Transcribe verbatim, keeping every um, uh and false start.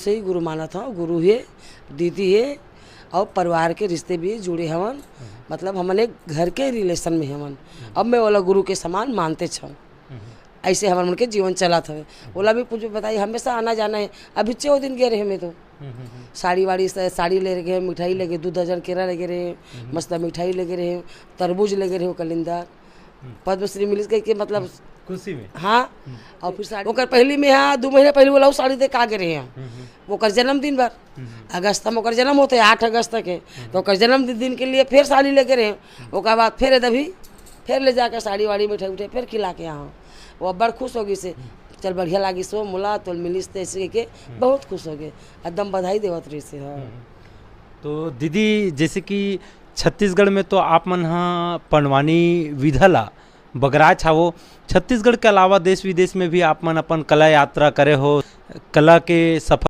से ही गुरु मानत हव, गुरु हे, दीदी हे, अउ परिवार के रिश्ते भी जुड़े हवन। मतलब हमन एक घर के relation में हवन। अब मैं ओला गुरु के समान मानते छव। ऐसे हमर मन के जीवन चलत हवे। ओला भी कुछ बताई, हमेशा आना जाना हे। अभी चौ दिन गे रहे मैं तो। साड़ी वाड़ी से, साड़ी ले गे, मिठाई ले गे, दू दर्जन केरा ले गे रहे, मस्त मिठाई ले गे रहे, तरबूज ले गे रहे, कलिंदर। पद्मश्री मिलिस कहिके, मतलब, खुशी में। हाँ। अउ फिर साड़ी, ओकर पहली में, हाँ, दू महीना पहली वाला वो साड़ी दे का गे रहे हैं। ओकर जन्मदिन बर। अगस्त में ओकर जन्म होते, आठ अगस्त के। तो ओकर जन्मदिन, दिन के लिए फिर साड़ी ले गे रहे। ओकर बाद फिर अभी फिर ले जाके साड़ी वाड़ी, मिठाई उठाई फिर खिला के यहाँ। वो बड़ खुश हो गिस हे। चल, बढ़िया लागिस हो, मोला तोल मिलिस ते, ऐसे कहिके बहुत खुश हो गे। एकदम बधाई देवत रहिस हे, हाँ। तो दीदी, जैसे कि छत्तीसगढ़ में तो आप मन ह पंडवानी विधा ला बगराच हावो, छत्तीसगढ़ के अलावा देश विदेश में भी आप मन अपन कला यात्रा करे हो, कला के सफर